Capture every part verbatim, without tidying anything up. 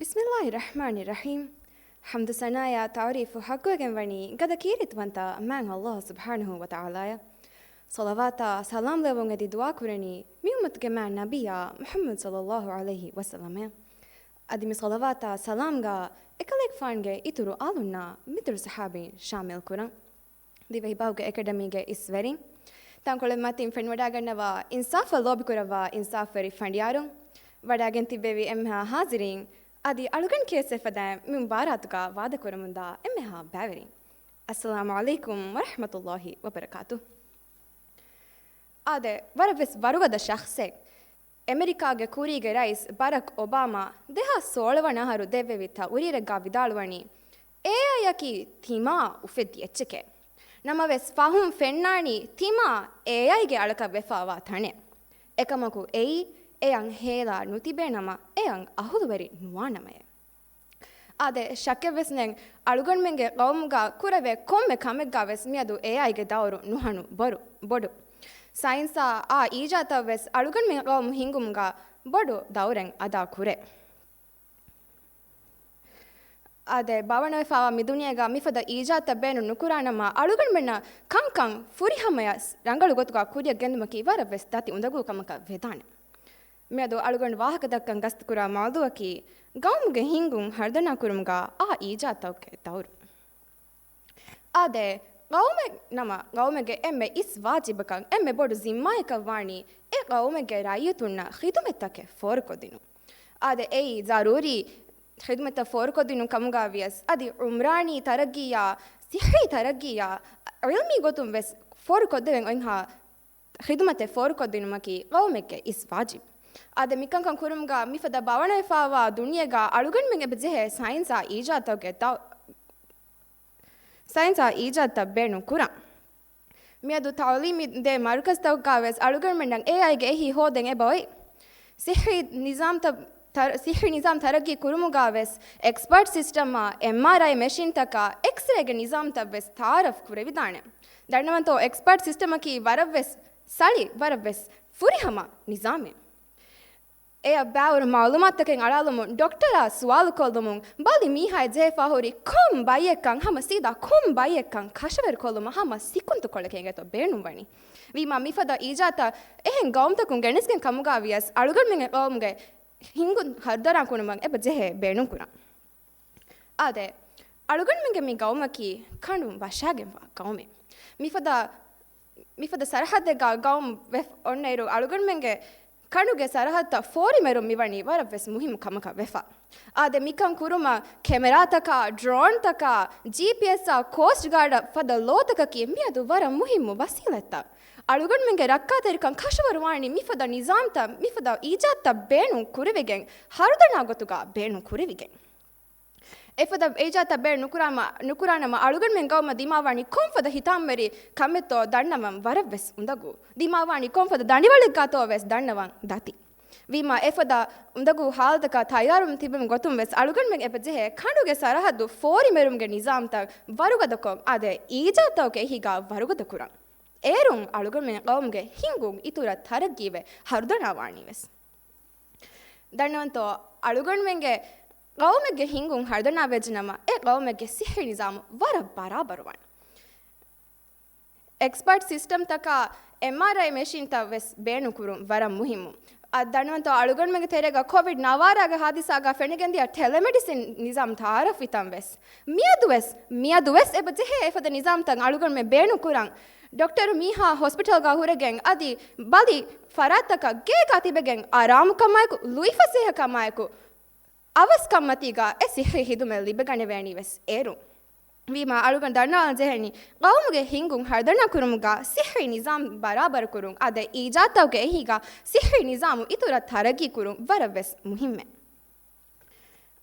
ބިސްމިއްލާހި ރަޙްމާނި ރަޙީމް. ޙަމްދު ސަނާޔާ ތަޢުރީފު ޙައްޤުވެގެން ވަނީ ގަދަ ކީރިތިވަންތަ މާތް ﷲ ސުބްޙާނަހޫ ވަތަޢާލާއަށް. ޞަލަވާތާ ސަލާމް ލެއްވުން އެދި ދުޢާ ކުރަނީ މި އުއްމަތުގެ މާތް ނަބިއްޔާ މުޙައްމަދު ޞައްލައްލާހު ޢަލައިހި ވަސައްލަމަށް. އަދި މި ޞަލަވާތާ ސަލާމްގަ އެކަލޭގެފާނުގެ އިތުރު އާލުންނާ މިތުރު ޞަޙާބީން ޝާމިލް ކުރަން. ދިވެހި ބަހުގެ އެކަޑަމީގެ އިސްވެރިން، ތަންކޮޅެއް މަތިން ފެނިވަޑައިގަންނަވާ އިންސާފަށް ލޯބިކުރައްވާ އިންސާފުވެރި ފަނޑިޔާރުން، ވަޑައިގެން ތިއްބެވި އެންމެހާ ޙާޟިރީން، އަދި އަޅުގަނޑު ކޭސް އެފަދައިން މި މުބާރާތުގަ ވާދަކުރަމުންދާ އެންމެހާ ބައިވެރިން، އައްސަލާމު ޢަލައިކުމް ވަރަޙްމަތުﷲ ވަބަރަކާތު. އާދެ، ވަރަށްވެސް ވަރުގަދަ ޝަޚްޞެއް. އެމެރިކާގެ ކުރީގެ ރައީސް ބަރަކް އޮބާމާ ދެހާސް ސޯޅަ ވަނަ އަހަރު ދެއްވެވި ތަޤުރީރެއްގަ ވިދާޅުވަނީ، އޭއައިއަކީ ތިމާ އުފެއްދި އެއްޗެކޭ. ނަމަވެސް ފަހުން ފެންނާނީ ތިމާ އޭއައިގެ އަޅަކަށް ވެފަވާ ތަނެއް. އެކަމަކު އެއީ އެޔަށް ހޭލާ ނުތިބޭ ނަމަ އެޔަށް އަހުލުވެރި ނުވާ ނަމައޭ. އާދެ، ޝައްކެއްވެސް ނެތް، އަޅުގަނޑުމެންގެ ޤައުމުގަ ކުރެވޭ ކޮންމެ ކަމެއްގަ ވެސް މިއަދު އޭއައިގެ ދައުރު ނުހަނު ބޮޑު، ބޮޑު. ސައިންސާ އާ އީޖާދުތައް ވެސް އަޅުގަނޑުމެންގެ ޤައުމު ހިންގުމުގަ ބޮޑު ދައުރެއް އަދާ ކުރޭ. އާދެ، ބާވަނަވެފަވާ މި ދުނިޔޭގަ މިފަދަ އީޖާދުތައް ބޭނުން ނުކުރާ ނަމަ، އަޅުގަނޑުމެންނަށް ކަންކަން ފުރިހަމަޔަށް ރަނގަޅު ގޮތުގަ ކުރިއަށް ގެންދުމަކީ ވަރަށްވެސް ދަތި އުނދަގޫ ކަމަކަށް ވެދާނެ. މިއަދު އަޅުގަނޑު ވާހަކަދައްކަން ގަސްތުކުރާ މައުޟޫއަކީ، ޤައުމުގެ ހިންގުން ހަރުދަނާ ކުރުމުގަ އާ އީޖާދުތަކުގެ ދައުރު. އާދެ، ޤައުމެއް ނަމަ، ޤައުމެއްގެ އެންމެ އިސް ވާޖިބަކަށް، އެންމެ ބޮޑު ޒިންމާއަކަށް ވާނީ، އެ ޤައުމެއްގެ ރައްޔިތުންނަށް ޚިދުމަތްތަކެއް ފޯރުކޮށްދިނުން. އާދެ، އެއީ ޒަރޫރީ ޚިދުމަތްތައް ފޯރުކޮށްދިނުން ކަމުގަ ވިޔަސް، އަދި ޢުމްރާނީ ތަރައްގީއާ، ޞިއްޙީ ތަރައްގީއާ، ޢިލްމީ ގޮތުން ވެސް ފޯރުކޮށްދެވެން އޮތްހާ ޚިދުމަތެއް ފޯރުކޮށްދިނުމަކީ ޤައުމެއްގެ އިސް ވާޖިބު. އާދެ، މިކަންކަން ކުރުމުގަ މިފަދަ ބާވަނަވެފަވާ ދުނިޔޭގަ އަޅުގަނޑުމެން އެބަ ޖެހޭ ސައިންސާ އީޖާދުތަކުގެ ދައު-، ސައިންސާ އީޖާދުތައް ބޭނުން ކުރަން. މިއަދު ތަޢުލީމީ ދޭ މަރުކަޒުތަކުގަ ވެސް އަޅުގަނޑުމެންނަށް އޭއައިގެ އެހީ ހޯދަން އެބަ އޮތް. ޞިއްޙީ ނިޒާމްތައް ތަރ-، ޞިއްޙީ ނިޒާމް ތަރައްގީ ކުރުމުގަ ވެސް އެކްސްޕާޓް ސިސްޓަމާ، އެމްއާރްއައި މެޝިންތަކާ، އެކްސްރޭގެ ނިޒާމްތައް ވެސް ތަޢާރަފް ކުރެވިދާނެ. ދަންނަވަންތޯ، އެކްސްޕާޓް ސިސްޓަމަކީ ވަރަށްވެސް ސަޅި، ވަރަށްވެސް ފުރިހަމަ ނިޒާމެއް. އެއަށް ބައިވަރު މަޢުލޫމާތުތަކެއް އަޅާލުމުން، ޑޮކްޓަރާ ސުވާލު ކޮށްލުމުން، ބަލި މީހާއަށް ޖެހިފަ ހުރި ކޮން ބައްޔެއްކަން ހަމަ ސީދާ ކޮން ބައްޔެއްކަން ކަށަވަރު ކޮށްލުމަށް ހަމަ ސިކުންތުކޮޅެކޭ އިނގޭތޯ ބޭނުންވަނީ. ވީމާ މިފަދަ އީޖާދުތައް އެހެން ގައުމުތަކުން ގެނެސްގެން ކަމުގަ ވިޔަސް، އަޅުގަނޑުމެންގެ ގައުމުގެ ހިންގުން ހަރުދަނާ ކުރުމަށް އެބަ ޖެހޭ ބޭނުންކުރަން. އާދެ، އަޅުގަނޑުމެންގެ މި ގައުމަކީ ކަނޑުން ވަށާގެންވާ ގައުމެއް. މިފަދަ، މިފަދަ ސަރަހައްދެއްގަ ގައުމު ވެފަ އޮންނައިރު، އަޅުގަނޑުމެންގެ ކަނޑުގެ ސަރަހައްދަށް ފޯރިމެރުން މިވަނީ ވަރަށްވެސް މުހިއްމު ކަމަކަށް ވެފަ. އާދެ، މިކަން ކުރުމަށް ކެމެރާތަކާ، ޑްރޯންތަކާ، ޖީޕީއެސްއާ، ކޯސްޓް ގާޑަށް ފަދަ ލޯތަކަކީ މިއަދު ވަރަށް މުހިއްމު ވަސީލަތްތައް. އަޅުގަނޑުމެންގެ ރައްކާތެރިކަން ކަށަވަރުވާނީ މިފަދަ ނިޒާމްތައް، މިފަދަ އީޖާދުތައް ބޭނުން ކުރެވިގެން، ހަރުދަނާ ގޮތުގަ ބޭނުން ކުރެވިގެން. އެފަދަ އީޖާދުތައް ބޭނުން ނުކުރާމަ، ނުކުރާނަމަ އަޅުގަނޑުމެން ގައުމަށް ދިމާވާނީ ކޮންފަދަ ހިތާމަވެރި ކަމެއްތޯ ދަންނަވަން ވަރަށްވެސް އުނދަގޫ. ދިމާވާނީ ކޮންފަދަ ދަނޑިވަޅެއްގާތޯ ވެސް ދަންނަވަން ދަތި. ވީމާ އެފަދަ އުނދަގޫ ހާލަތަކަށް ތައްޔާރުވެމުން ތިބުމުގެ ގޮތުން ވެސް އަޅުގަނޑުމެން އެބަ ޖެހޭ ކަނޑުގެ ސަރަހައްދު ފޯރިމެރުމުގެ ނިޒާމްތައް ވަރުގަދަކޮށް، އާދެ، އީޖާދުތަކުގެ އެހީގަ ވަރުގަދަކުރަން. އޭރުން އަޅުގަނޑުމެން ގައުމުގެ ހިންގުން އިތުރަށް ތަރައްގީވެ ހަރުދަނާވާނީ ވެސް. ދަންނަވަންތޯ، އަޅުގަނޑުމެންގެ ގައުމެއްގެ ހިންގުން ހަރުދަނާވެއްޖެނަމަ، އެ ގައުމެއްގެ ސިއްހީ ނިޒާމު ވަރަށް ބަރާބަރުވާނެ. އެކްސްޕާޓް ސިސްޓަމްތަކާ، އެމްއާރްއައި މެޝިންތައް ވެސް ބޭނުންކުރުން ވަރަށް މުހިއްމު. އަދި ދަންނަވަންތޯ، އަޅުގަނޑުމެންގެ ތެރޭގަ ކޮވިޑް ނަވާރަގެ ހާދިސާގަ ފެނިގެންދިޔަ ޓެލެމެޑިސިން ނިޒާމް ތައާރަފްވިތަން ވެސް މިއަދު ވެސް، މިއަދު ވެސް އެބަ ޖެހޭ އެފަދަ ނިޒާމްތައް އަޅުގަނޑުމެން ބޭނުންކުރަން. ޑޮކްޓަރު މީހާ ހޮސްޕިޓަލްގަ ހުރެގެން އަދި ބަލި ފަރާތްތަކަށް ގޭގަ ތިބެގެން އަރާމުކަމާއެކު، ލުއިފަސޭހަކަމާއެކު، އަވަސްކަންމަތީގަ އެ ސިއްހީ ހިދުމަތް ލިބިގަނެވޭނީ ވެސް އޭރު. ވީމާ އަޅުގަނޑު ދަންނަވާލަން ޖެހެނީ، ގައުމުގެ ހިންގުން ހަރުދަނާ ކުރުމުގަ ސިއްހީ ނިޒާމް ބަރާބަރު ކުރުން، އާދެ، އީޖާދުތަކުގެ އެހީގަ ސިއްހީ ނިޒާމު އިތުރަށް ތަރައްގީ ކުރުން ވަރަށް ވެސް މުހިއްމެއް.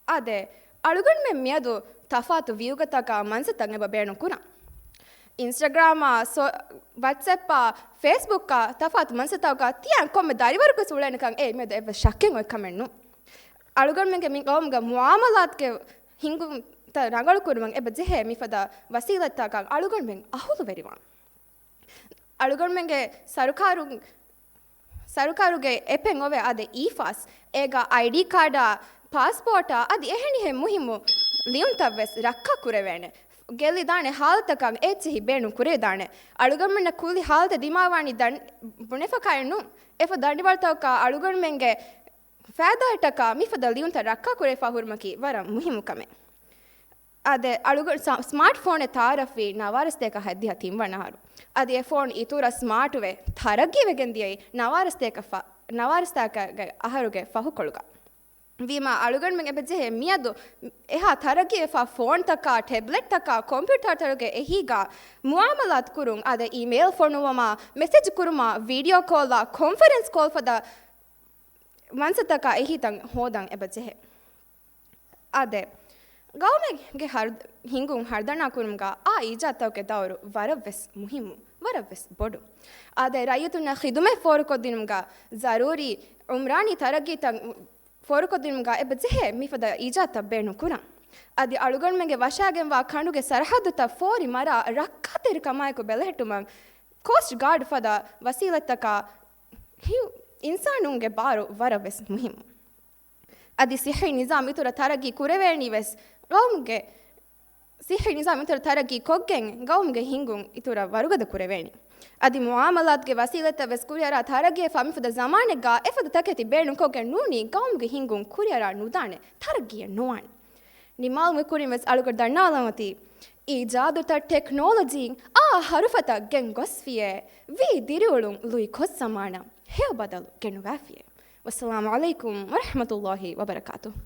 އާދެ، އަޅުގަނޑުމެން މިއަދު ތަފާތު ވިއުގަތަކާ މަންޒަތައް އެބަ ބޭނުން ކުރަން. އިންސްޓަގްރާމާ، ސޯ-، ވަޓްސްއެޕާ، ފޭސްބުކާ ތަފާތު މަންޒަތަކުގަ ތިޔަ ކޮންމެ ދަރިވަރަކުވެސް އުޅޭނެކަން އެ މިއަދު އެއްވެސް ޝައްކެއް އޮތް ކަމެއް ނޫން. އަޅުގަނޑުމެންގެ މި ގައުމުގެ މުއާމަލާތުގެ ހިންގުންތައް ރަނގަޅު ކުރުމަށް އެބަ ޖެހޭ މިފަދަ ވަސީލަތްތަކަށް އަޅުގަނޑުމެން އަހުލުވެރިވާން. އަޅުގަނޑުމެންގެ ސަރުކާރު، ސަރުކާރުގެ އެޕެއް އޮވޭ އާދެ، އީފާސް. އޭގަ އައިޑީ ކާޑާ، ޕާސްޕޯޓާ އަދި އެހެނިހެން މުހިއްމު ލިޔުންތައްވެސް ރައްކާ ކުރެވޭނެ. ގެއްލިދާނެ ހާލަތަކަށް އެއްޗެހި ބޭނުން ކުރެވިދާނެ. އަޅުގަނޑުމެންނަށް ކުއްލި ހާލަތެއް ދިމާވާނީ ދަން-، ބުނެފަކާއެއް ނޫން. އެފަދަ ދަނޑިވަޅުތަކަކާ އަޅުގަނޑުމެންގެ ފައިދާއަށްޓަކާ މިފަދަ ލިޔުންތައް ރައްކާ ކުރެވިފާ ހުރުމަކީ ވަރަށް މުހިއްމު ކަމެއް. އާދެ، އަޅުގަނޑު ސަ-، ސްމާޓް ފޯނެއް ތައާރަފްވީ ނަވާރަ ސަތޭކަ ހަތްދިހަ ތިންވަނަ އަހަރު. އަދި އެ ފޯނު އިތުރަށް ސްމާޓުވެ، ތަރައްގީވެގެން ދިޔައީ ނަވާރަ ސަތޭކަ ފަ-، ނަވާރަ ސަތޭކަ އަހަރުގެ ފަހުކޮޅުގަ. ވީމާ، އަޅުގަނޑުމެން އެބަ ޖެހޭ މިއަދު އެހާ ތަރައްގީވެފާ ފޯންތަކާ، ޓެބްލެޓްތަކާ، ކޮމްޕިއުޓާތަކުގެ އެހީގަ މުއާމަލާތު ކުރުން، އާދެ، އީމެއިލް ފޮނުވުމާ، މެސެޖް ކުރުމާ، ވީޑިއޯ ކޯލާ، ކޮންފަރެންސް ކޯލް ފަދަ މަންސަތަކާ އެހީތައް ހޯދަން އެބަ ޖެހޭ. އާދެ، ގައުމެއްގެ ހަރު-، ހިނގުން ހަރުދަނާ ކުރުމުގަ އާ އީޖާދުތަކުގެ ދައުރު ވަރަށްވެސް މުހިއްމު، ވަރަށްވެސް ބޮޑު. އާދެ، ރައްޔިތުންނަށް ޚިދުމަތް ފޯރުކޮށްދިނުމުގަ ޒަރޫރީ އުމްރާނީ ތަރައްގީތައް ފޯރުކޮށްދިނުމުގަ އެބަ ޖެހޭ މިފަދަ އީޖާދުތައް ބޭނުން ކުރަން. އަދި އަޅުގަނޑުމެންގެ ވަށާގެންވާ ކަނޑުގެ ސަރަހައްދުތައް ފޯރި މަރާ ރައްކާތެރިކަމާއެކު ބެލެހެއްޓުމަށް ކޯސްޓް ގާޑް ފަދަ ވަސީލަތްތަކާ ހި-، އިންސާނުންގެ ބާރު ވަރަށް ވެސް މުހިއްމު. އަދި ސިއްހީ ނިޒާމް އިތުރަށް ތަރައްގީ ކުރެވޭނީ ވެސް ގައުމުގެ ސިއްހީ ނިޒާމް އިތުރަށް ތަރައްގީ ކޮށްގެން ގައުމުގެ ހިނގުން އިތުރަށް ވަރުގަދަ ކުރެވޭނީ. އަދި މުއާމަލާތުގެ ވަސީލަތްތައް ވެސް ކުރިއަރާ ތަރައްގީވެފާ މިފަދަ ޒަމާނެއްގަ އެފަދަ ތަކެތި ބޭނުންކޮށްގެން ނޫނީ ގައުމުގެ ހިނގުން ކުރިއަރާ ނުދާނެ، ތަރައްގީއެއް ނުވާނެ. ނިމާލުމުގެ ކުރިން ވެސް އަޅުގަޑު ދަންނަވާލަން އޮތީ، އީޖާދުތައް ޓެކްނޮލޮޖީން އާ ހަރުފަތައް ގެން ގޮސްފިޔޭ، ވީ ދިރިއުޅުން ލުއި ކޮށް ޒަމާނަށް ހެޔޮ ބަދަލު ގެނުވާފިޔޭ. ވައްސަލާމު ޢަލައިކުމް ވަރަޙްމަތުﷲި ވަބަރަކާތުހު.